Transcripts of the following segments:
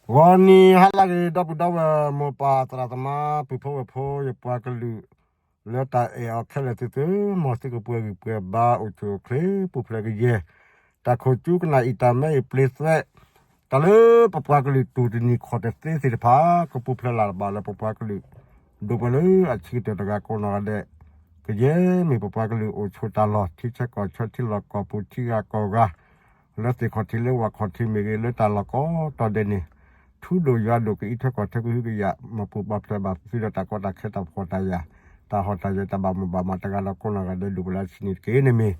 ဂီၤနံၤဟါလၢအဂ့ၤ ဒီပုၢ်ဒီဝဲၢ် မိၢ်ပၢ်သရၣ်သမါ ပုၢ်ဖိဝဲၢ်ဖိ ယပှၤကလုာ် လၢတၢ်အဲၣ်အီၤခဲလၢာ်သုသု မ်သုကပှဲၤဂံၢ်ပှဲၤဘါ အိၣ်ဆူၣ်အိၣ်ချ့ ပူၤဖျဲးကယဲၢ် တၢ်ခိၣ်ကၠူကနၣ်အံၤ တၢ်မဲအံၤပျ့သွဲ တၢ်လၢပပှၤကလုာ်တူၢ်တနံၤခီၣ်တသ့သ့ၣ်တဖၣ် ကပူၤဖျဲးလၢ်ဘၣ်လၢပပှၤကလုာ် ဒိၣ်ပှဲၤလၢအဆံးကတၢၢ်တဂၤကိးနီၢ်ဂၤဒဲး ကယဲၢ်မ့ၢ်ပပှၤကလုာ်အိၣ်ဆိးတၢ်လီၢ် ထံဆၢကီၢ်ဆၢ ထံလီၢ်ကီၢ်ပူၤ ထံဂၤကီၢ်ဂၤ လၢသ့ၣ်ခီၣ်ထံးလၢဝၣ်ခီၣ်ထံးမ့ၢ်ဂ့ၤ လၢတၢ်လီၢ်ကိးတီၤဒဲးန့ၣ် ထူဒိၣ်ယွၤဒိၣ် ကအံးထွဲကွၢ်ထွဲကဟုကယာ် မၤပူၤမၤဖျဲးဘၣ်သုဒီးတၢ်ကီတၢ်ခဲ တၢ်ဖှီၣ်တၢ်ယာ် တၢ်ဟီၣ်တၢ်ယၢၤ တၢ်ဘၣ်မိၣ်ဘၣ်မးတဂၤဒီးကိးနီၢ်ဂၤဒဲး ဒိၣ်ပှဲၤလၢအဆံးန့ၣ်တက့ၢ်န့ၣ်မ့ၢ်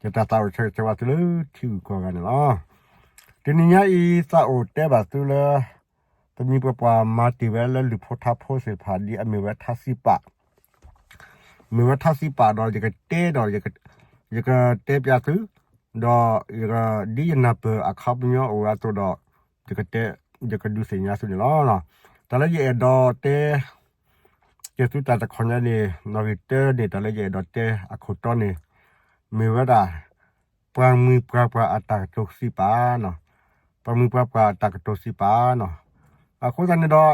ယတၢ်သးအိၣ်ဆၢဂ့ၤဆၢဝါသုလၢထံဂုၤကီၢ်ဂၤန့ၣ်လီၤ. တနံၤညါအံၤ သးအိၣ်တဲဘၣ်သုလၢ ပမိၢ်ပပၢ်မၤတ့ၢ်ဝဲလၢလုၢ်ဖိထါဖိသ့ၣ်တဖၣ် ဒ်အမ့ၢ်ဝဲထါစံးပာ် မ့ၢ်ဝဲထါစံးပာ်ဒီး ယကတဲဒီး ယကတဲပျးသု ဒီးယက ဒ်ယနၢ်ပၢၢ်အခီပညီအိၣ်ဝဲအသိးဒီး ယကတဲ ယကဒုးသ့ၣ်ညါသုန့ၣ်လီၤ. တၢ်လၢယအဲၣ်ဒိးတဲ ကဲသုတၢ်တခီညါန့ၣ် နီၣ်ဂံၢ်တၢန့ၣ် တၢ်လၢယအဲၣ်ဒိးတဲအခိၣ်တီန့ၣ် မ့ၢ်ဝဲဒၣ် ပှၤမုၢ်ပှၤပှၢ်အတၢ်ကတိၤစံးပာ်နီၤ, ပှၤမုၢ်ပှၤပှၢ်အတၢ်ကတိၤစံးပာ်နီၤ. အဃိသတးန့ၣ်ဒီး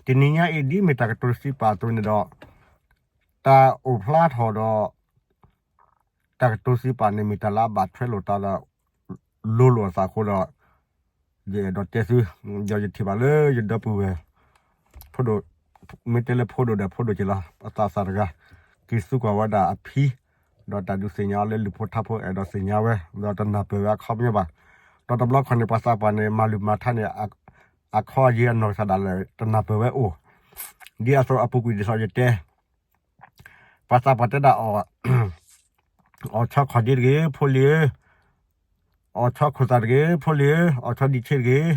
တနံၤညါအံၤ ဒ်မ့ၢ်တၢ်ကတိၤစံးပာ်အသိးန့ၣ်ဒီး တၢ်အိၣ်ဖျါထီၣ်ဒီး တၢ်ကတိၤစံးပာ်န့ၣ် မ့ၢ်တၢ်လၢအဘၣ်ထွဲလိာ်သးဒီး လိၤလိာ်အသးအဃိဒီး ယအဲၣ်ဒိးတဲသု, ဒီးယထံၣ်ဘၣ်လၢယဒီပုၢ်ဝဲၢ် ဖိဒိၣ်, မ့ၢ်တဲလၢဖိဒိၣ်ဒီးဖိဒိၣ်က့ၤလီၤ, အသးစၢ်တဂၤ က့ၤသူကွၢ်ဝဲဒၣ်အဖံ, ဒီးတၢ်ဒုးသ့ၣ်ညါအီၤလၢလုၢ်ဖိထါဖိအဲၣ်ဒိးသ့ၣ်ညါဝဲ, ဒီးတနၢ်ပၢၢ်ဝဲအခီပညီဘၣ်. ဒီးတဘျီခီန့ၣ် ပှၤသးပှၢ်န့ၣ် မၤလုၢ်မၤထါန့ၣ် အခီအယ့ၢ်အနီၢ်ကစၢ်ဒၣ်လဲာ် တနၢ်ပၢၢ်ဝဲအိၣ်, ဒ်အသိးအပူၤကွံာ်ဒ်သိးယတဲ ပှၤသးပှၢ်တဲဒၣ် အီၣ်ဆီခီၣ်ဒ့တဂ့ၤ ဖိလံၤဧၢ, အီၣ်ဆီခိၣ်သၣ်တဂ့ၤ ဖိလံၤဧၢ, အီၣ်ဆီဒံးဆ့တဂ့ၤ,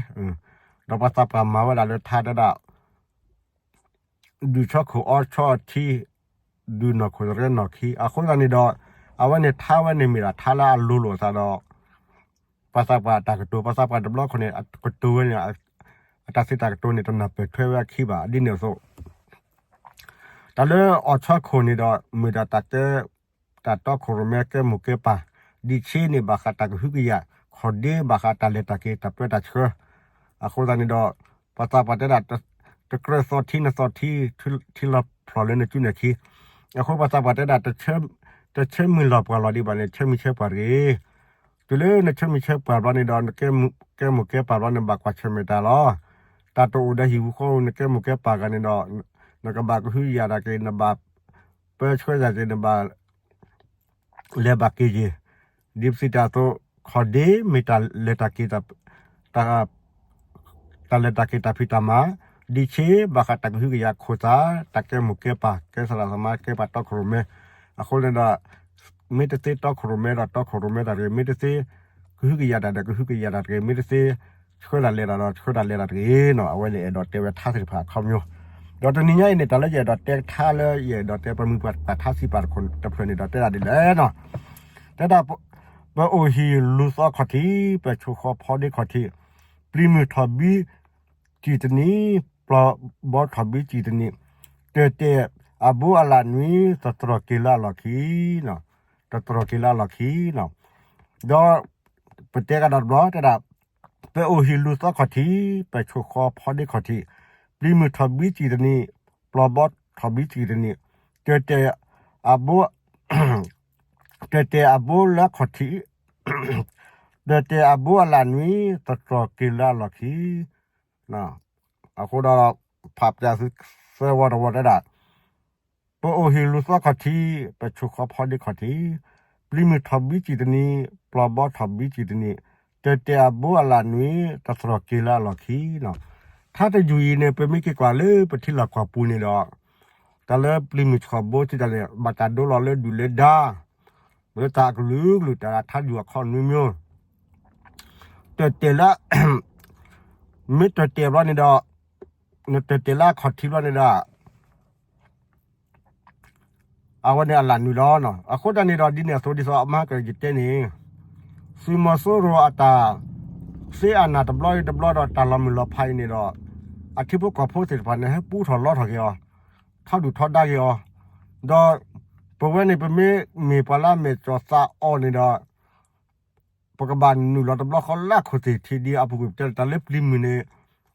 ဒီးပှၤသးပှၢ်မၤဝဲဒၣ်လၢထါတဲဒၣ် ဒုးဆီခိၣ်အီဆီအထံ, ဒုးနီၢ်ခိၣ်တရဲနီၢ်ခံ, အဃိသတးန့ၣ်ဒီး အဝဲန့ၣ်ထါဝဲန့ၣ်မ့ၢ်ဒၣ်ထါလၢအလိၤလိာ်အသးဒီး ပှၤသးပှၢ်အတၢ်ကတိၤ, ပှၤသးပှၢ်တဘျီခီန့ၣ် အကတိၤဝဲန့ၣ် အတၢ်စံးတၢ်ကတိၤန့ၣ် တနၢ်ပၢၢ်ထွဲဝဲအခံဘၣ်. ဒ်န့ၣ်အသိး တၢ်လၢအီၣ်ဆီခိၣ်န့ၣ်ဒီး မ့ၢ်ဒၣ်တၢ်ကဲ တၢ်တီခိၣ်ရိၣ်မဲကဲမိၢ်ကဲပၢ်, ဒံးဆ့န့ၣ်ဘၣ်ဃးတၢ်ကဟုကယာ်, ခီၣ်ဒ့ဘၣ်ဃးတၢ်လဲၤတၢ်က့ၤတၢ်ပၢတၢ်ဆှၢ, အဃိသတးန့ၣ်ဒီး ပှၤသးပှၢ်တဲဒၣ် တကြၢးသီထံနသီထံ, ထံလီၤဖျိးလၢနစုနဲၣ်ခံ, အဃိပှၤသးပှၢ်တဲဒၣ် တဆၢမုၢ်လီၤပှၢ်လီၤဒံးဘၣ်န့ၣ် ဆၢမုၢ်ဆၢပှၢ်တဂ့ၤ. တုၤလၢနဆၢမုၢ်ဆၢပှၢ်ဘျီန့ၣ်ဒီး နကဲမိၢ်ကဲပၢ်ဘျီန့ၣ် ဘၣ်ကွၢ်ဆၢၣ်မဲာ်တၢ်လီၤ. တၢ်တအိၣ်ဒီးဟံၣ်ဟူးဃီ နကဲမိၢ်ကဲပၢ်ဂၤန့ၣ်ဒီး နကဘၣ်ကဟုကယာ်တၢ်က့ၤ နဘၣ်ပၢဆှၢတၢ်က့ၤ နဘၣ် လဲၤဘၣ်က့ၤက့ၤ, ဒ်ပစံးတၢ်အသိး ခီၣ်ဒ့မ့ၢ်တၢ်လဲၤတၢ်က့ၤ တၢ် တၢ်လဲၤတၢ်က့ၤတၢ်ဖံးတၢ်မၤ, ဒံးဆ့ဘၣ်ဃးတၢ်ကဟုကယာ်ခိၣ်သၣ်, တၢ်ကဲမိၢ်ကဲပၢ် ကဲသရၣ်သမါ ကဲပှၤတီခိၣ်ရိၣ်မဲ, အဃိန့ၣ်ဒီး မ့ၢ်တသ့တီခိၣ်ရိၣ်မဲဒီးတီခိၣ်ရိၣ်မဲတၢ်တဂ့ၤ, မ့ၢ်တသ့ ကဟုကယာ်တၢ်ဒီးကဟုကယာ်တၢ်တဂ့ၤ, မ့ၢ်တသ့ ဆှၢတၢ်လဲၤတၢ်ဒီးဆှၢတၢ်လဲၤတၢ်တဂ့ၤနီၤ. အဝဲန့ၣ်အဲၣ်ဒိးတဲဝဲထါသ့ၣ်တဖၣ်အခီပညီ, ဒီးတနံၤညါအံၤန့ၣ် တၢ်လၢယအဲၣ်ဒိးတဲခါလၢယအဲၣ်ဒိးတဲ ပှၤမုၢ်ပှၤပှၢ်ထါစံးပာ်တဖျၢၣ်န့ၣ်ဒီး တဲဒၣ်ဒ်လဲၣ်နီၤ. တဲဒၣ် ပအိၣ်ဟံၣ်လူၤသီခီၣ်ထံး, ပဆိၣ်ဃီဖီဒ့ခီၣ်ထံး, ပျံၤမုၢ်ထီၣ်ဘံ စံၣ်တနံၤ, ပျီဘီထီၣ်ဘံစံၣ်တနံၤ, တၢၢ်တဲာ်အဘိအလၣ်နွံ တတြီၢ်က့ၤလၢအလီၢ်ခံ, တတြီၢ်က့ၤလၢအလီၢ်ခံနီၤ. ဒီးပတဲကဒီးတဘျီ တဲဒၣ် ပအိၣ်ဟံၣ်လူၤသီခီၣ်ထံး, ပဆိၣ်ဃီဖီဒ့ခီၣ်ထံး, ပျံၤမုၢ်ထီၣ်ဘံစံၣ်တနံၤ, ပျီဘီထီၣ်ဘံစံၣ်တနံၤ, တၢၢ်တဲာ်အဘိ တၢၢ်တဲာ်အဘိလၢခီၣ်ထံး, တၢၢ်တဲာ်အဘိအလၣ်နွံ တတြီၢ်က့ၤလၢအလီၢ်ခံ. အဃိဒီး ဖးပၠးသုသၢဝီတဝီတဲဒၣ်, ပအိၣ်ဟံၣ်လူၤသီခီၣ်ထံး, ပဆိၣ်ဃီဖီဒ့ခီၣ်ထံး, ပျံၤမုၢ်ထီၣ်ဘံစံၣ်တနံၤ, ပျီဘီထီၣ်ဘံစံၣ်တနံၤ, တၢၢ်တဲာ်အဘိအလၣ်နွံ တတြီၢ်က့ၤလၢအလီၢ်ခံနီၤ. ထါတယူၢ်အံၤန့ၣ် ပမ့ၢ်က့ၤကွၢ်လၢပထံလီၢ်ကီၢ်ပူၤန့ၣ်ဒီး တၢ်လၢပျံၤမုၢ်ထီၣ်ဘံစံၣ်တနံၤ ဘၣ်တၢ်ဒိလီၤလၢဒုၣ်လၢဒါ လၢတၢ်အကလုာ်ကလုာ် တၢ်လၢထါယူၢ်အခီၣ်နွံမၠိ တၢၢ်တဲာ်လၢ မ့ၢ်တၢၢ်တဲာ်ဘျီန့ၣ်ဒီး နတၢၢ်တဲာ်လၢအခီၣ်ထံးဘျီန့ၣ်ဒီး အဝဲန့ၣ်အလၣ်နွံလီၤ. အဃိတၢ်န့ၣ်ဒီး ဒ်န့ၣ်အသိးဒ်သိးအမါကယတဲန့ၣ် သုးမီၤစိရိၤအတၢ်သ့အနၢ်တဘျီအံၤတဘျီဒီး တၢ်လီၤမုၢ်လီၤဖးအံၤန့ၣ်ဒီး အထံဖိကီၢ်ဖိသ့ၣ်တဖၣ်န့ၣ် ဟဲပူထီၣ်လီထီၣ်က့ၤအီၤ, ထီၣ်ဒုၣ်ထီၣ်ဒါက့ၤအီၤ, ဒီးပဝဲန့ၣ် ပမ့ၢ်မ့ၢ်ပှၤလၢအမဲာ်ကၠီၣ်သးအီၤန့ၣ်ဒီး ပကဘၣ်နုာ်လီၤတဘျီဃီလၢခိၣ်သ့ၣ်ထံးဒ်အပူၤကွံာ်ပတဲ တၢ်လၢပျံၤမုၢ်န့ၣ်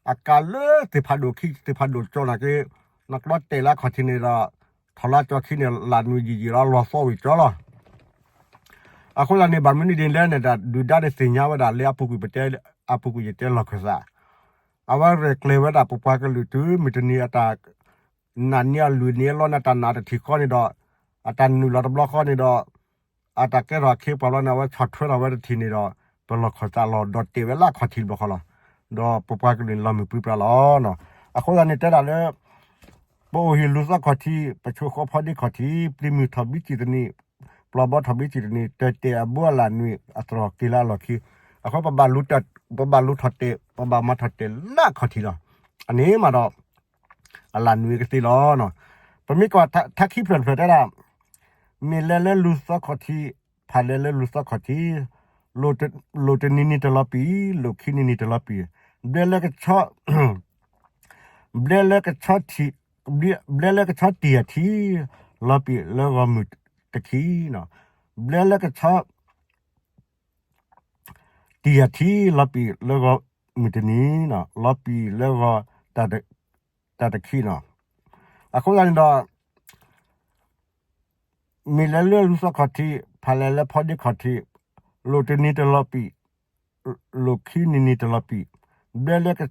အကါလၢသ့ၣ်ဖးဒိၣ်ခံ သ့ၣ်ဖးဒိၣ်ကၠီနာ်က့ နကျီတဲာ်လၢအခီၣ်ထံးန့ၣ်ဒီး ထီၣ်လၢကၠီခံန့ၣ် လၢ်နွံယံာ်ယံာ်လီၤ လီၤသီဝံၤကၠီလီၤ. အဃိသတးန့ၣ် ဘၣ်မနုၤဒ်လဲၣ်န့ၣ် ဒုၣ်ဒါန့ၣ်သ့ၣ်ညါဝဲဒၣ်လၢအပူၤကွံာ်ပတဲ အပူၤကွံာ်ယတဲလီၢ်ခၢၣ်သး အဝဲရဲၣ်ကျဲၤဝဲဒၣ်ပပှၤကလုာ်တုၤမုၢ်တနံၤအတၢ် နာ်န့ၢ်အလုၢ်န့ၢ်အလီၢ်န့ၣ် တၢ်နာ်တထံၣ်ဃီန့ၣ်ဒီး အတၢ်နုာ်လီၤတဘျီဃီန့ၣ်ဒီး အတၢ်ကဲထီၣ်အခ့အပှၤဘျီန့ၣ် အဝဲဆီၣ်ထွဲထီၣ်ဝဲတထံၣ်န့ၣ်ဒီး ပလီၢ်ခၢၣ်သးလီၤဒီးတဲာ်ဝဲလၢအခီၣ်ထံးတဘျီဃီလီၤ. ဒီးပပှၤကလုာ်န့ၣ်လီၤမုၢ်ပြံပြါလီၤ. အဃိသတးန့ၣ်တဲဒၣ်လၢ ပအိၣ်ဟံၣ်လူၤသီခီၣ်ထံး ပဆိးဃီဖီဒ့ခီၣ်ထံး ပျံၤမုၢ်ထီၣ်ဘံစံၣ်တနံၤ ပျီဘီထီၣ်ဘံစံၣ်တနံၤ တၢ်တဲာ်အဘိအလၢ်နွံ အတြီၢ်က့ၤလၢအလီၢ်ခံ အဃိပဘၣ်လူၤထီၣ်တဲာ် ပဘၣ်မၤထီၣ်တဲာ် ပဘၣ်မၤထီၣ်တဲာ်လၢအခီၣ်ထံးလီၤ. အန့ၣ်မးဒီး အလၢ်နွံကသ့လီၤ. ပမ့ၢ်ကွၢ်ထါခံဖျၢၣ်တဖျၢၣ်တဲဒၣ် မ့ၢ်လဲၤလၢလူၤသီခီၣ်ထံး ဖးလဲၤလၢလူၤသီခီၣ်ထံး လိၣ်တနံၤနံၤတလီၤပံာ် လိၣ်ခံနံၤနံၤတလီၤပံာ် ဘျဲလၢကဆီ ဘျဲလၢကဆီထံး ဘျဲလၢကဆီတံၢ်အထံး လီၤပံာ်လၢဂီၤမုၢ်တခံနီၤ ဘျဲလၢကဆီ တံၢ်အထံး လီၤပံာ်လၢဂီၤမုၢ်တနံၤနီၤ လီၤပံာ်လၢဂီၤ တၢ်တခံနီၤ အဃိသတးန့ၣ်ဒီး မ့ၢ်လဲၤလၢလူၤသီခီၣ်ထံး ဖးလဲၤလၢဖီဒ့ခီၣ်ထံး လိၣ်တနံၤတလီၤပံာ် လိၣ်ခံနံၤနံၤတလီၤပံာ် ဘျဲလၢက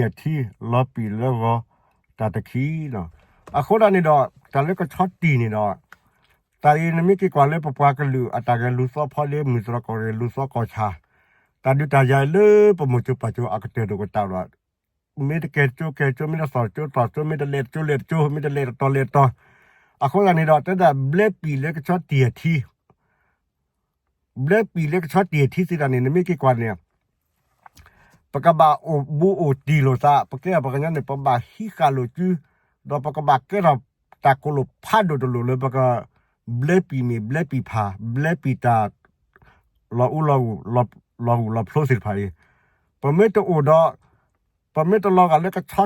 ဆီတံၢ်အထံး လီၤပံာ်လၢဂီၤ တၢ်တခံနီၤ အဃိသတးန့ၣ်ဒီး တၢ်လၢကဆီတံၢ်န့ၣ်ဒီး တၢ်အံၤနမ့ၢ်က့ၤကွၢ်လၢပပှၤကလုာ်အတၢ်ဂဲၤလူၤသီဖီဒ့ မုၢ်သရီကီၢ်ဂဲၤလူၤသီကီၢ်ဆၣ် တၢ်ဒုးတၢ်ယၤလၢပမိၢ်ကၠိပၢ်ကၠိအကတၢၢ်ဒိၣ်ကတၢၢ်ဒီး မ့ၢ်တကဲတကၠိကဲတကၠိ မ့ၢ်တသီၣ်တကၠိသီၣ်တကၠိ မ့ၢ်တလဲၤတကၠိလဲၤတကၠိ မ့ၢ်တလဲၤတတီၤလဲၤတတီၤ အဃိသတးန့ၣ်ဒီး တဲဒၣ်ဘျဲပံာ်လၢကဆီတံၢ်အထံး ဘျဲပံာ်လၢကဆီတံၢ်အထံးသ့ၣ်တဖၣ်န့ၣ် နမ့ၢ်က့ၤကွၢ်န့ၣ် ပကဘၣ်အိၣ်ဘူးအိၣ်တံၢ်လိာ်သး ပကဲပှၤကညီန့ၣ် ပဘၣ်ဟံးဃာ်လိာ်စု ဒီးပကဘၣ်ကဲထီၣ်တၢ်ကိၢ်လိာ်ဖးဒိၣ်တလိၣ်လၢပက ဘျဲပံာ်မ့ၢ်ဘျဲပံာ်ဖး ဘျဲပံာ်တၢ် လီၤအူလီၤဂူၢ် လီၤဂူၢ်လီၤဖျိသ့ၣ်တဖၣ်အံၤ ပမ့ၢ်တအိၣ်ဒီး ပမ့ၢ်တလီၤဂာ်လၢကဆီတံၢ်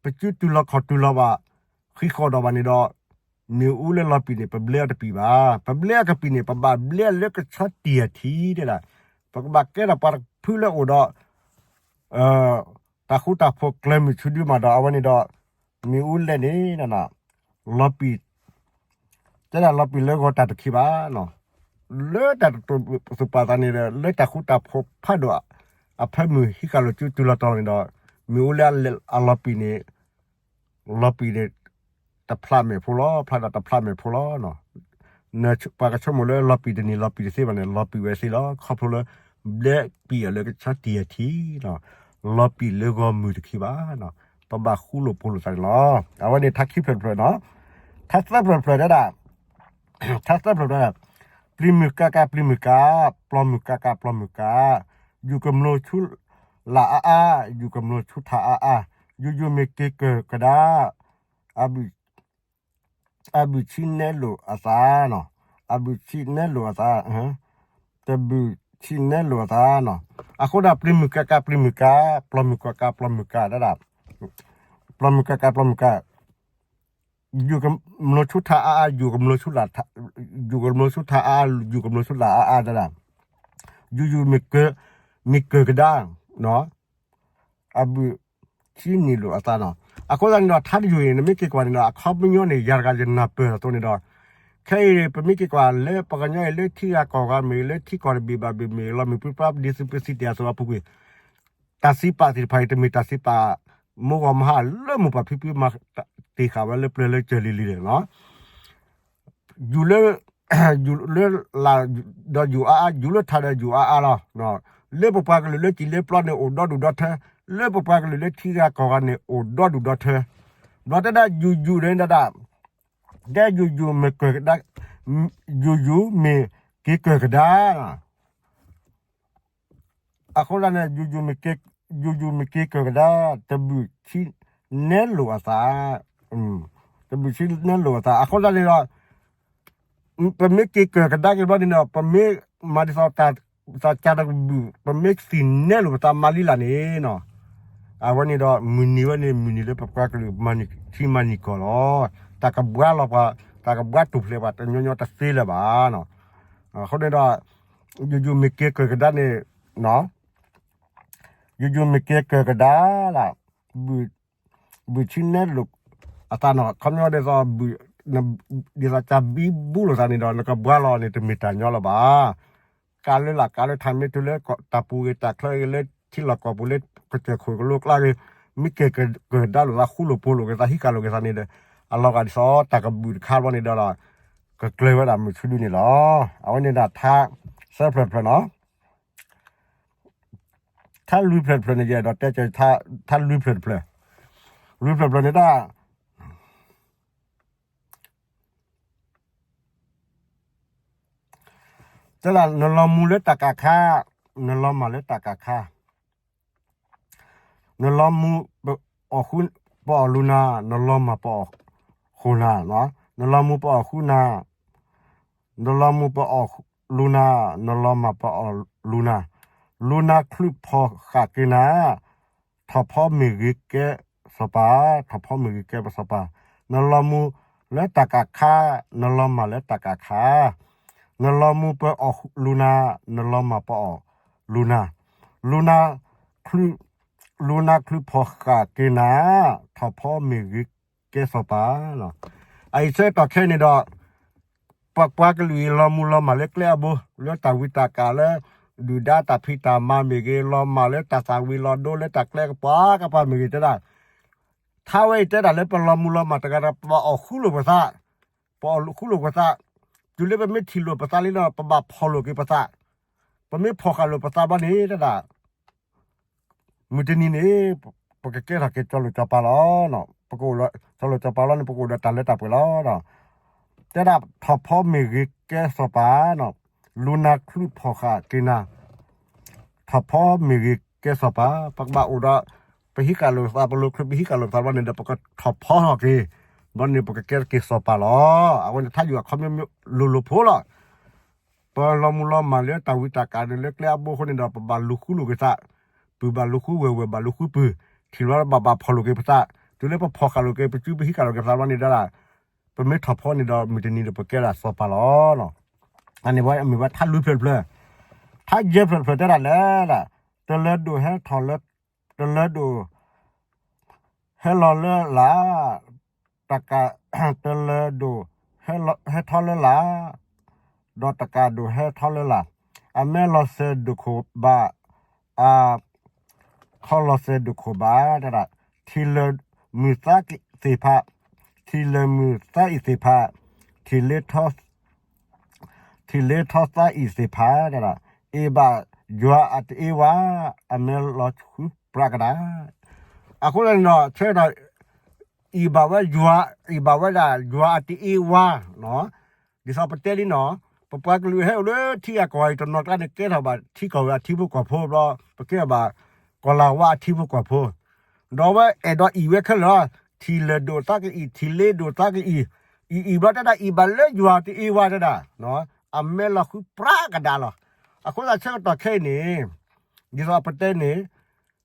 ပစုတူၢ်လီၤခီၣ်တူၢ်လီၤဘၣ် ဃံးဃီၣ်ဒီးဘၣ်န့ၣ်ဒီး မ့ၣ်အူလၢလီၤပံာ်န့ၣ် ပဘျဲအီၤတပံာ်ဘၣ်. ပဘျဲအီၤကပံာ်န့ၣ် ပဘၣ်ဘျဲလၢကဆီတံၢ်အထံးတဲဒၣ် ပကဘၣ်ကဲထီၣ်ပှၤတဖုလၢအိၣ်ဒီး တၢ်ဃူတၢ်ဖိးကျဲမုၢ်ဆူဒုမးဒီး အဝဲန့ၣ်ဒီး မ့ၣ်အူလဲန့ၣ် လီၤပံာ် တဲဒၣ်လီၤပံာ်လၢဂီၤတၢ်တခံဘၣ်နီၤ. လၢတၢ်တတိာ်သူၣ်ပာ်သးန့ၣ်ဒီး လၢတၢ်ဃူတၢ်ဖိးဖးဒိၣ် အဖၢမုၢ်ဟံးဃာ်လိာ်စုတုၤလီၤတီၤန့ၣ်ဒီး မ့ၣ်အူလၢအလီၤပံာ်န့ၣ် လီၤပံာ်န့ၣ် တဖျးမဲာ်ဖိလီၤ ဖျးဒီးတဖျးမဲာ်ဖိလီၤ. ပှၤကဆိကမိၣ်လၢလီၤပံာ်တနံၤလီၤပံာ်တသ့ဘၣ်န့ၣ် လီၤပံာ်ဝဲသ့လီၤ. ခီဖျိလၢ ဘျဲပံာ်အီၤလၢကဆီတံၢ်အထံး လီၤပံာ်လၢဂီၤမုၢ်တခံဘၣ်နီၤ. ပဘၣ်ဃူလိာ်ဖိးလိာ်သးန့ၣ်လီၤ. အဝဲန့ၣ်ထါခံဖျၢၣ်တဖျၢၣ်နီၤ. ထါသၢဖျၢၣ်တဖျၢၣ်တဲဒၣ် ထါသၢဖျၢၣ်တဖျၢၣ် ပျံၤမုၢ်ကၤကၤ ပျံၤမုၢ်ကၤ, ပျီမုၢ်ကၤကၤ ပျီမုၢ်ကၤ, ယူၢ်ကမျိၤဆူလၢ်အါအါ, ယူၢ်ကမျိၤဆူထးအါအါ, ယူၢ်ယူၢ်မ့ၢ်က့ၤကၢၢ်ကဒါ, အဘုၣ် အဘုၣ်ဆံနဲလိာ်အသးနီၤ, အဘုၣ်ဆံနဲလိာ်အသး, တဘုၣ်ဆံနဲလိာ်အသးနီၤ. အဃိဒီး ပျံၤမုၢ်ကၤကၤ ပျံၤမုၢ်ကၤ, ပျီမုၢ်ကၤကၤ ပျီမုၢ်ကၤဒၣ်, ပျီမုၢ်ကၤကၤ ပျီမုၢ်ကၤ, ယူၢ်ကမျိၤဆူထးအါအါ, ယူၢ်ကမျိၤဆူလၢ်, ယူၢ်ကမျိၤဆူထးအါအါ, ယူၢ်ကမျိၤဆူလၢ်အါအါဒၣ်, ယူၢ်ယူၢ်မ့ၢ်ကၢၢ်ကဒါနီၤ. အဘုၣ်ဆံနံၤလိာ်အသးနီၤ. အဃိသတးန့ၣ်ဒီး ထါတယုၢ်အံၤ နမ့ၢ်က့ၤကွၢ်န့ၣ်ဒီး အခီပညီန့ၣ် ယၤတဂၤယနၢ်ပၢၢ်အသိးန့ၣ်ဒီး ခဲအံၤ ပမ့ၢ်က့ၤကွၢ်လၢပှၤကညီအံၤ လၢထံဂၤကီၢ်ဂၤမ့ၢ်ဂ့ၤ လၢထံကီၢ်တဘ့ၣ်ဘၣ်ဘ့ၣ်မ့ၢ်ဂ့ၤ လီၤမုၢ်ပြံပြါ ဒ်သိးပစံးတ့ၢ်အသိးအပူၤကွံာ် တၢ်စံးပာ်သ့ၣ်တဖၣ်အံၤ တမ့ၢ်တၢ်စံးပာ် မိၢ်ဂီၤမဟါလၢမိၢ်ပၢ်ဖံဖုမၤတ့ၢ်ဃာ်ဝဲလၢပျၢၤလၢကၢၤလံၤလံၤန့ၣ်လီၤ. ယူၢ်လၢ ယူၢ်လၢလၢ် ဒီးယူၢ်အါအါ, ယူၢ်လၢထးဒီးယူၢ်အါအါလီၤ. လၢပပှၤကလုာ်လၢစံာ်လၢပျီန့ၣ် အိၣ်ဒီဒူၣ်ဒီထၢ, လၢပပှၤကလုာ်လၢထံဂၤကီၢ်ဂၤန့ၣ် အိၣ်ဒီဒူၣ်ဒီထၢ. ဘျီတဲဒၣ်ယူၢ်ယူၢ်န့ၣ်ဒၣ်, ဒဲယူၢ်ယူၢ်မ့ၢ်ကၢၢ်ကဒါ, ယူၢ်ယူၢ်မ့ၢ်က့ၤကၢၢ်ကဒါ အဃိသတးန့ၣ် ယူၢ်ယူၢ်မ့ၢ်က့ၤကၢၢ်ကဒါ တဘုၣ်ဆံနဲလိာ်အသး, တဘုၣ်ဆံနဲလိာ်အသး အဃိသတးန့ၣ်ဒီး ပမ့ၢ်က့ၤကၢၢ်ကဒါက့ၤဘျီန့ၣ်ဒီး ပမ့ၢ်မၤဒ်သိး သးစၢ်တဘုၣ် ပမ့ၢ်သံၣ်နဲလိာ်ပသးမၤလံလၢ်န့ၣ်နီၤ, အဝဲန့ၣ်ဒီး မုၢ်နံၤဝဲန့ၣ် မုၢ်နံၤလၢပပှၤကလုာ်မၤနံၤထံမၤနံၤကီၢ်လီၤ. တၢ်ကဘှါလီၤပှၤ, တၢ်ကဘှါတူၢ်ဖျဲးပှၤ တညီညီတသ့လၢၤဘၣ်နီၤ. အဃိန့ၣ်ဒီး ယူၢ်ယူၢ်မ့ၢ်က့ၤကၢၢ်ကဒါန့ၣ်နီၤ ယိယိမ့ၢ်ကဲကၢၤကဒါလၢ ဘုၣ်ဆံနဲလိာ်အသးနီၤ ခီပညီဒ်သိး ဒ်သိးကၢ်ဘံဘူလိာ်သးန့ၣ်ဒီး နကဘှါလီၤန့ၣ် တမ့ၢ်တၢ်ညီလၢၤဘၣ်. ကးလၢလာ်ကးလၢထးမ့ၢ်တုၤလၢတၢ်ပူၤဂ့ၤ တၢ်ချၢဂ့ၤ လၢထံလီၢ်ကီၢ်ပူၤ လၢကစၢၢ်ခိၣ်ကလိကျါဂ့ၤ မ့ၢ်ကဲကၢၤကဒါလိာ်သး ဃူလိာ်ဖိးလိာ်က့ၤသး ဟံးကၢ်လိာ်က့ၤသးန့ၣ်ဒီး အလီၤဂာ်ဒ်သိးတၢ်ကဘုၣ်တခါဘျီန့ၣ်ဒီး ကကျၢၤဝဲဒၣ်မုၢ်ဆူဒုန့ၣ်လီၤ. အဝဲန့ၣ်ဒၣ်ထါ သၢဖျၢၣ်တဖျၢၣ်နီၤ ထါလွံၢ်ဖျၢၣ်တဖျၢၣ်န့ၣ် ယအဲၣ်ဒိးတဲကၢၤ ထါလွံၢ်ဖျၢၣ်တဖျၢၣ်, လွံၢ်ဖျၢၣ်တဖျၢၣ်န့ၣ်ဒၣ် တဲဒၣ် နလီၤမူလၢတၢ်ကးခါ, နလီၤမၢ်လၢတၢ်ကးခါ, နလီၤမူ ပအီၣ်ဃု ပအီၣ်လူနၤ, နလီၤမၢ်ပအီၣ်ဃုနၤ, နလီၤမူပအီၣ်ဃုနၤ, နလီၤမူပအီၣ်လူနၤ, နလီၤမၢ်ပအီၣ်လူနၤ, လူနၤချုးဖီၣ်ဃာ်က့ၤနၤ, ထီၣ်ဖီမ့ၢ်ဂ့ၤကဲစီၤပၤ, ထီၣ်ဖီမ့ၢ်ဂ့ၤကဲပစီၤပၤ, နလီၤမူလၢတၢ်ကးခါ, နလီၤမၢ်လၢတၢ်ကးခါ, နလီၤမူပအီၣ်လူနၤ, နလီၤမၢ်ပအီၣ်လူနၤ, လူနၤ လူနၤချုးဖီၣ်ဃာ်က့ၤနၤ, ထီၣ်ဖီမ့ၢ်ဂ့ၤကဲစီၤပၤလီၤ. အအံၤဆၢကတီၢ်ခဲအံၤန့ၣ်ဒီး ပပှၤကလုာ်အံၤလီၤမူလီၤမၢ်လၢကျဲအဘိ လၢတၢ်ဝံတၢ်ကၢ်လၢ ဒုၣ်ဒါတၢ်ဖံးတၢ်မၤမ့ၢ်ဂ့ၤ လီၤမၢ်လၢတၢ်သၣ်ဝံၤလီၤဒိလၢတၢ်ကျဲကပၤကပၤမ့ၢ်ဂ့ၤတဲဒၣ် ထါဝဲအံၤတဲဒၣ်လၢပလီၤမူလီၤမၢ်တဂၤဒီး ပဘၣ်အီၣ်ဃူလိာ်ပသး, ပအီၣ်ဃူလိာ်ပသး, တုၤလၢပမ့ၢ်ထံၣ်လိာ်ပသးလံဒီး ပဘၣ်ဖီၣ်လိာ်က့ၤပသး, ပမ့ၢ်ဖီၣ်ဃာ်လိာ်ပသးဘျီန့ၣ်တဲဒၣ် မုၢ်တနံၤန့ၣ် ပကကဲထီၣ်က့ၤကၠီလိာ်ကၠီပၤလီၤ. ပကအိၣ်ဒီးကၠီလိာ်ကၠီပၤလီၤန့ၣ် ပကအိၣ်ဒီးတၢ်လၢတၢ်ပှဲၤလီၤ. တဲဒၣ်ထီၣ်ဖီမ့ၢ်ဂ့ၤကဲစီၤပၤ, လူနၤချုးဖီၣ်ဃာ်က့ၤနၤ, ထီၣ်ဖီမ့ၢ်ဂ့ၤကဲစီၤပၤ, ပကဘၣ်အိၣ်ဒီး ပဟံးကၢ်လိာ်သး ပလိၤချၢ ပဟံးကၢ်လိာ်သးဘျီန့ၣ်ဒီး ပကထီၣ်ဖီထီၣ်က့ၤ, ဘျီန့ၣ် ပကကဲထီၣ်က့ၤစီၤပၤလီၤ. အဝဲန့ၣ်ထါယွၤအခီပညီလိၤလိၤဖိလီၤ. ပလီၤမူလီၤမၢ်လၢတၢ်ဝံတၢ်ကၢ်န့ၣ်လၢကျဲအဘိအဃိန့ၣ်ဒီး ပဘၣ်လူၤဃူလိာ်က့ၤသး, ပုၢ်ဘၣ်လူၤဃူ ဝဲၢ်ဝဲၢ်ဘၣ်လူၤဃူပုၢ်, ထံၣ်လီၤဘၣ်ဘၣ်ဖီၣ်လိာ်က့ၤပသး, တုၤလၢပဖီၣ်ဃာ်လိာ်က့ၤ ပစုပဟံးကၢ်လိာ်က့ၤသးဘျီန့ၣ်ဒီး ပမ့ၢ်ထီၣ်ဖီန့ၣ်ဒီး မုၢ်တနံၤဒီးပကဲဒၣ်စီၤပၤလီၤ. အန့ၣ်ဝဲမ့ၢ်ဝဲထါလွံၢ်ဖျၢၣ်တဖျၢၣ်, ထါယဲၢ်ဖျၢၣ်တဖျၢၣ်တဲဒၣ်လဲၣ်, တလၢၤဒိၣ်ဟဲထီၣ်လၢ တလၢၤဒိၣ် ဟဲလီၤလၢလာ်, တကး, တလၢၤဒိၣ် ဟဲထီၣ်လၢလာ်, ဒီးတကးဒိၣ်ဟဲထီၣ်လၢလာ်, အမဲလီၤစဲၤဒိၣ်ခိၣ်ဘၣ်, အခီလီၤစဲၤဒိၣ်ခိၣ်ဘၣ်, တဒၣ်, ထံလၢာ်မုၢ်သးသ့ၣ်ဖး, ထံလၢာ်မုၢ်သးအံၤသ့ၣ်ဖး, ထံလ့ထီၣ် ထံလ့ထီၣ်သးအံၤသ့ၣ်ဖးတဒၣ်, အ့ၣ်ဘၣ်ယွၤအတအ့ဝါ, အမဲလီၤဃုပြးကဒၣ်. အဃိသတးန့ၣ်ဒီး ဆၢကတီၢ် အ့ၣ်ဘၣ်ဝဲယွၤ, အ့ၣ်ဘၣ်ဝဲဒၣ်ယွၤအတအ့ဝါ, ဒ်သိးပတဲလံနီၤ, ပပှၤကလုာ်ဟဲအိၣ်လၢထံဂၤကီၢ်ဂၤအံၤတနီၤကျါန့ၣ် ကဲထီၣ်ဘၣ်ထံကီၢ်ဂၤအထံဖိကီၢ်ဖိဘျီ, ပကဲဘၣ်ကီၢ်လၤဝါအထံဖိကီၢ်ဖိ, ဒီးအဝဲအဲၣ်ဒိးအ့ၣ်ဝဲခဲလၢာ်လီၤ. ထံလၢာ်ဒိၣ်သးကအံၤ, ထံလ့ဒိၣ်သးကအံၤ, အံၤအံၤဘျီတဲဒၣ် အ့ၣ်ဘၣ်လၢယွၤတအ့ဝါတဲဒၣ်, အမဲလီၤဃုပြးကဒၣ်လီၤ. အဃိသတးဆၢကတီၢ်ခဲအံၤန့ၣ်, ဒ်သိးပတဲန့ၣ်,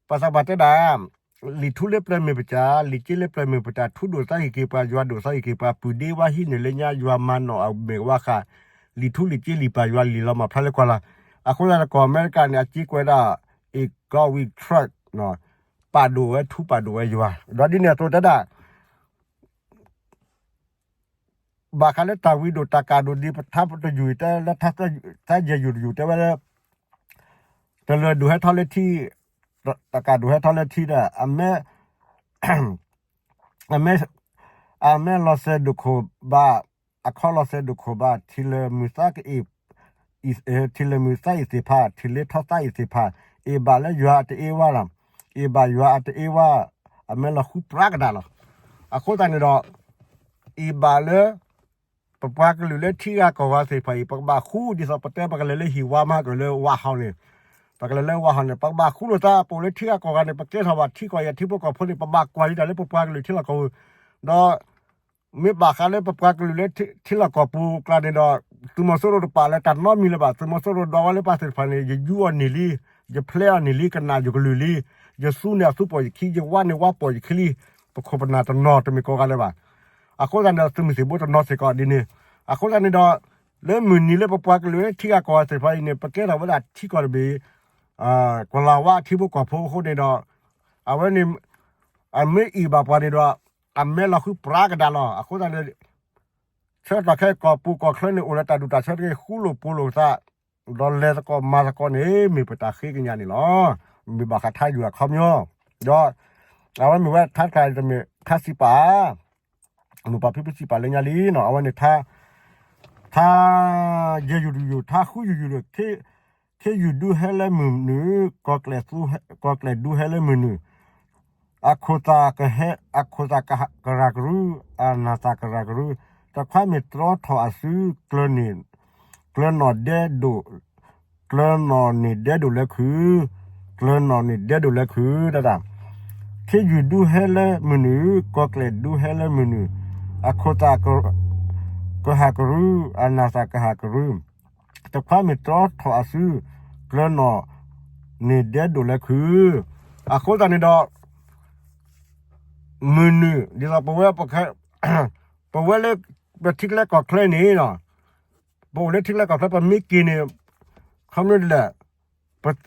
ပှၤသးပှၢ်တဲဒၣ်, လံာ်ထူလၢပျၢၤမ့ၢ်ပတၢ်, လံာ်က့လၢပျၢၤမ့ၢ်ပတၢ်, ထူဒိၣ်သးဂ့ၤက့ၤပှၤ, ယွၤဒိၣ်သးဂ့ၤက့ၤပှၤ, ပုၢ်ဒ့ဝါဟံးန့ၢ်လၢညါ, ယွၤမၤနီၣ်အမဲာ်ဝါဃာ်, လံာ်ထူလံာ်က့လံာ်ပၢ်ယွၤလံာ်လီၤမၢ်ဖျါလၢကွၢ်လၢ်. အဃိသတးဒီးကီၢ်အမဲရကၤန့ၣ် အစ့ကွဲးဒၣ် A God we trust, ပာ်ဒိၣ်ဝဲထူပာ်ဒိၣ်ဝဲယွၤ, ဒီးဒ်န့ၣ်အသိးတဲဒၣ် ဘၣ်ဃးလၢတၢ်ဝံဒိၣ်တၢ်ကၣ်ဒိၣ်ဒ်ပထါတယုၢ်တဲလၢ ထါယဲၢ်ယုၢ်တယုၢ်တဲဝဲလၢ တလၢၤဒိၣ်ဟဲထီၣ်လၢထံ, တကၣ်ဒိၣ်ဟဲထီၣ်လၢထံဒီး အမဲ, အမဲ, အမဲလီၤစဲၤဒိၣ်ခိၣ်ဘၣ်, အခီလီၤစဲၤဒိၣ်ခိၣ်ဘၣ်, ထံလၢာ်မုၢ်သးကအံၤ, ထံလၢာ်မုၢ်သးအံၤသ့ၣ်ဖး, ထံလ့ထီၣ်သးအံၤသ့ၣ်ဖး, အ့ၣ်ဘၣ်လၢယွၤအတအ့ဝါလီၤ. အ့ၣ်ဘၣ်ယွၤအတအ့ဝါ, အမဲလီၤဃုပြးကဒၣ်လီၤ. အဃိသတးန့ၣ်ဒီး အ့ၣ်ဘၣ်လၢ ပပှၤကလုာ်လၢထံဂၤကီၢ်ဂၤသ့ၣ်တဖၣ်အံၤ ပကဘၣ်ဃူဒ်သိးပတဲပကလဲၤလၢဟံၣ်ဝါမးကလၢဝးဟီၣ်န့ၣ်, ပကလဲၤလၢဝးဟီၣ်န့ၣ် ပကဘၣ်ဃူလိာ်သး ပအိၣ်လၢထံဂၤကီၢ်ဂၤန့ၣ် ပကဲထီၣ်ဘၣ်ထံကီၢ်အံၤအထံဖိကီၢ်ဖိန့ၣ် ပဘၣ်ကွၢ်ဒ်တၢ်လၢပပှၤကလုာ်ထံလီၢ်ကီၢ်ပူၤ, ဒီး မ့ၢ်ဘၣ်ဃးလၢပပှၤကလုာ်လၢထံလီၢ်ကီၢ်ပူၤကျါန့ၣ်ဒီး သုးမီၤစိရိၤတပာ်လၢတၢ်နီတမံၤလၢၤဘၣ်. သုးမီၤစိရိၤဒီးဝဲလၢပှၤသ့ၣ်တဖၣ်န့ၣ် ယယူအီၤန့ၢ်လံ, ယဖျဲအီၤန့ၢ်လံ, ကနၣ်ယကလုၢ်လံ, ယသူန့ၢ်အသူပိာ်ယခံ, ယဝါန့ၢ်ဝါပိာ်ယခံလံ, ပခိၣ်ပနၢ်တနီၤတမ့ၢ်ကိးဂၤလၢၤဘၣ်. အဃိသတးန့ၣ်ဒီး သုးမုၢ်သံၣ်ဘိတနီၤစ့ၢ်ကီးဒ်န့ၣ်, အဃိသတးန့ၣ်ဒီး လၢမုၢ်နံၤလၢပပှၤကလုာ်လၢထံဂၤကီၢ်ဂၤသ့ၣ်တဖၣ်အံၤန့ၣ် ပကဲထီၣ်ဝဲဒၣ်ထံကီၢ်တဘ့ၣ် ကီၤလၤဝါထံဖိကီၢ်ဖိအဃိန့ၣ်ဒီး အဝဲန့ၣ် အမ့ၢ်အံၣ်ဘၣ်ပှၤန့ၣ်ဒီး အမဲလီၤဃုပြးကဒါလီၤ. အဃိသတးန့ၣ် ဆၢကတီၢ်ခဲအံၤကီၢ်ပူၤကီၢ်ချၢန့ၣ် အိၣ်လၢတၢ်ဒူၣ်တၢ်ဆၢတဂ့ၤ ဃူလိာ်ဖိးလိာ်သး ဒီးလဲၤသကိးမၤသကိးန့ၣ် မ့ၢ်ပတၢ်ဃ့ကညးန့ၣ်လီၤ. မ့ၢ်ဘၣ်ဃးထါယူၤအခီပညီ ဒီး အဝဲမ့ၢ်ဝဲထါတခါအံၤတမ့ၢ်ထါစံးပာ်ဧါ, မိၢ်ပၢ်ဖံဖုစံးပာ်လၢညါလံနီၤ. အဝဲန့ၣ် ထါ ထါယဲၢ်ယူၤတယူၤ ထါဃုယူၤတယူၤဒီး ခ့ယူၤဒူဟဲလၢ မုၢ်နုာ်, ကီၢ်ကျဲၢ်ဒူဟဲလၢမုၢ်နုာ်, အခိၣ်သးကဟဲ အခိၣ်သးကရၢ်ကရု, အနၢ်သးကရၢ်ကရု, တခွါမ့ၢ်တြီထီၣ်အစု ကျၢၤနီၣ်ဒဲဒိၣ်, ကျၢၤနီၣ်န့ၢ်ဒဲဒိၣ်လၢခုၣ်, ကျၢၤနီၣ်န့ၢ်ဒဲဒိၣ်လၢခုၣ် တၢ်တၢ်, ခ့ယူၤဒူဟဲလၢမုၢ်နုာ်, ကီၢ်ကျဲၢ်ဒူဟဲလၢမုၢ်နုာ်, အခိၣ်သးကဟၣ်ကရူ, အနၢ်သးကဟၣ်ကရူ, တခွါမ့ၢ်တြီထီၣ်အစု, ကျၢၤနီၣ်န့ၢ်ဒဲဒိၣ်လၢခုၣ်. အဃိသတးန့ၣ်ဒီး မုၢ်နုာ် ဒ်သိးပဝဲ ပဝဲလၢ ပထံကျဲကီၢ်ချၢန့ၣ် ပအိၣ်လၢထံကျဲကီၢ်ချၢ ပမ့ၢ်က့ၤန့ၣ် ခီမ့ၢ်ဒ်လဲၣ်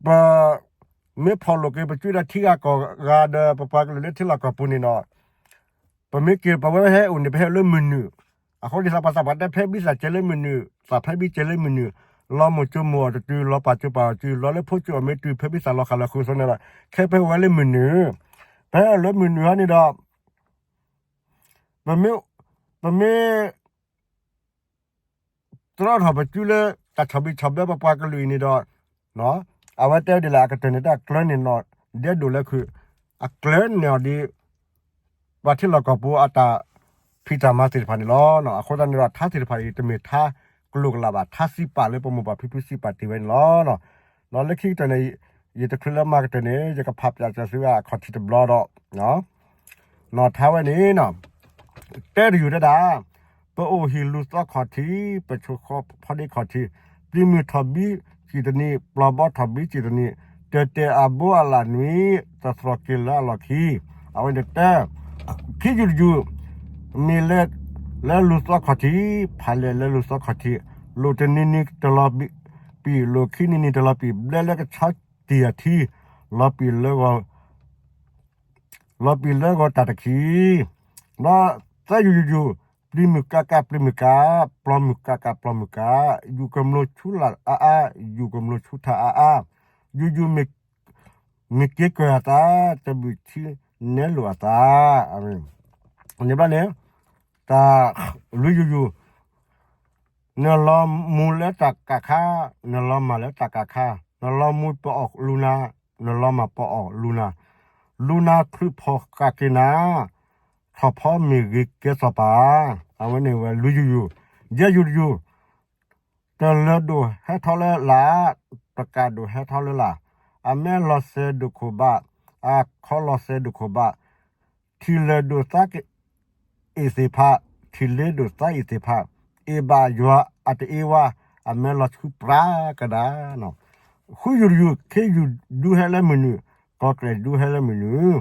ပ မ့ၢ်ဖီၣ်လိာ်က့ၤပစုဒီးထံဂၤကီၢ်ဂၤဒီး ပပှၤကလုာ်လၢထံလီၢ်ကီၢ်ပူၤန့ၣ်ဒီး ပမ့ၢ်က့ၤ ပဝဲဟဲအိၣ်န့ၣ် ပဟဲအိၣ်လၢမုၢ်နုာ်, အဃိဒ်သိးပှၤသးပှၢ်တဲ ဖဲဘံၣ်သးစဲးလၢမုၢ်နုာ်, သးဖဲဘံၣ်စဲးလၢမုၢ်နုာ်, လီၤမိၢ်ကၠိမိၢ်အီၤတတုၤ, လီၤပၢ်ကၠိပၢ်အီၤတတုၤ, လီၤလၢဖိကၠိအီၣ်မ့ၢ်တုၤ ဖဲဘံၣ်သးလီၤဃာ်လီၤဃုာ်အသိးန့ၣ်ဒီး ခဲပဟဲအိၣ်ဝဲလၢမုၢ်နုာ်, ပဟဲအိၣ်လၢမုၢ်နုာ်ဟီန့ၣ်ဒီး ပမ့ၢ် ပမ့ၢ် တြီထီၣ်ပစုလၢတၢ်ဆီၣ်ဘံၣ်ဆီၣ်ဘၢပပှၤကလုာ်အံၤန့ၣ်ဒီး အဝဲတဲဝဲဒ်လဲၣ် အကတၢၢ်န့ၣ်တၢ်ကျၢၤန့ၣ်နီၣ်ဒဲဒိၣ်လၢခုၣ်, အကျၢၤန့ၢ်အီၤဒ် ပှၤထံလီၢ်ကီၢ်ပူၤအတၢ်ဖံးတၢ်မၤသ့ၣ်တဖၣ်န့ၣ်လီၤ. အဃိသတးန့ၣ်ဒီး ထါသ့ၣ်တဖၣ်အံၤ တမ့ၢ်ထါကလိာ်ကလာ်ဘၣ်, ထါစံးပာ်လၢပမိၢ်ပၢ်ဖံဖုစံးပာ်တ့ၢ်ဝဲန့ၣ်လီၤ. ဒီးလၢခံကတၢၢ်န့ၣ် ယတချုးလၢမၤကတၢၢ်န့ၣ် ယကဖးပၠးစၢၤသုအခီၣ်ထံးတဘျီဒီး နီၣ်ထါဝဲန့ၣ် တဲတယုၢ်တဲဒၣ်, ပအိၣ်ဟံၣ်လူၤသီခီၣ်ထံး, ပဆိၣ်ဃီဖီဒ့ခီၣ်ထံး, ပျံၤမုၢ်ထီၣ်ဘံစံၣ်တနံၤ, ပျီဘီထီၣ်ဘံစံၣ်တနံၤ, တၢၢ်တဲာ်အဘိအလၣ်နွံ, သသြီၣ်က့ၤလၢအလီၢ်ခံ, အဝဲန့ၣ်တဲ ခံယူၤတယူၤ, မ့ၢ်လၢ လၢလူၤသီခီၣ်ထံး, ဖးလဲၢ်လၢလူၤသီခီၣ်ထံး, လိၣ်တနံၤနံၤတလီၤပံာ်, လိၣ်ခံနံၤနံၤတလီၤပံာ်, ဘျဲလၢကဆီတံၢ်အထံ, လီၤပံာ်လၢဂီၤ လီၤပံာ်လၢဂီၤတၢ်တခံ, ဒီးသၢယူၤယူၤယူၤ, ပျံၤမုၢ်ကးကးပျံၤမုၢ်ကး, ပျီမုၢ်ကးကးပျီမုၢ်ကး, ယူၤကမျိၢ်ဆူလၢ်အါအါ, ယူၤကမျိၢ်ဆူထးအါအါ, ယူၤယူၤ မ့ၢ်က့ၤကွဲၢ်အသး, တဘုၣ်ထံနဲလိာ်အသး, န့ၣ်ဘျီန့ၣ် တၢ်လွံၢ်ယူၤယူၤ နလီၤမူလၢတၢ်ကးခါ, နလီၤမၢ်လၢတၢ်ကးခါ, နလီၤမူပအီၣ်လူနၤ, နလီၤမၢ်ပအီၣ်လူနၤ, လူနၤချုးဖီၣ်ဃာ်က့ၤနၤ, ထီၣ်ဖီမ့ၢ်ဂ့ၤကဲစီၤပၤ, အဝဲန့ၣ်ဝဲလွံၢ်ယူၤယူၤ, ယဲၢ်ယူၤတယူၤ, တလၢၤဒိၣ်ဟဲထီၣ်လၢလာ်, တကးဒိၣ်ဟဲထီၣ်လၢလာ်, အမဲလီၤစဲၤဒိၣ်ခိၣ်ဘၣ်, အခီလီၤစဲၤဒိၣ်ခိၣ်ဘၣ်, ထံၣ်လၢာ်ဒိၣ်သးအ့ၣ်သ့ၣ်ဖး, ထံၣ်လ့ဒိၣ်သးအ့ၣ်သ့ၣ်ဖး, အ့ၣ်ဘၣ်ယွၤအတအ့ဝဲ, အမဲလီၤဆူပြးကဒါ, ဃုယူၤတယူၤ, ခ့ယူၤဒူဟဲလၢမုၢ်နုာ်, ကီၢ်ကျဲၢ်ဒူဟဲလၢမုၢ်နုာ်,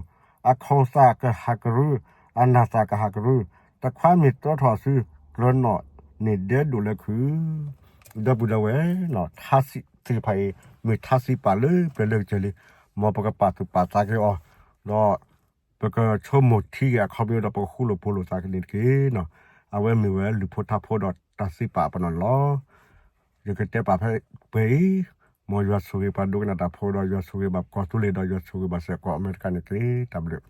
အခိၣ်သးကဟးကရူ, အနၢ်သးကဟးကရူ, တခွါမ့ၢ်တြီထီၣ်အစု, ကျၢၤနီၣ်န့ၢ်ဒဲဒိၣ်လၢခုၣ်, ဒီပုၢ်ဒီဝဲၢ်, ထါသ့ၣ်တဖၣ်အံၤ မ့ၢ်ထါစံးပာ်လၢပျၢၤလၢကစၢၢ်လံ, မ်ပကပာ်သူၣ်ပာ်သးက့ၤအီၤ, ဒီး ပကဆိကမိၣ်ထံက့ၤအခီပညီဒီး ပကဃူလိာ်ဖိးလိာ်သးကန့ၣ်တက့ၢ်. အဝဲမ့ၢ်ဝဲလုၢ်ဖိထါဖိဒီးတၢ်စံးပာ်ပနီၣ်န့ၣ်လီၤ. ယကတဲပာ်ဖဲပှဲၤအံၤ, မ်ယွၤဆိၣ်ဂ့ၤပှၤဒိကနၣ်တၢ်ဖိဒီး ယွၤဆိၣ်ဂ့ၤဘၣ်ကီၢ်သူလ့ၤဒီး ယွၤဆိၣ်ဂ့ၤဘၣ်စ့ၢ်ကီးအမဲရကၤန့ၣ်တက့ၢ်. တၢ်ဘျုး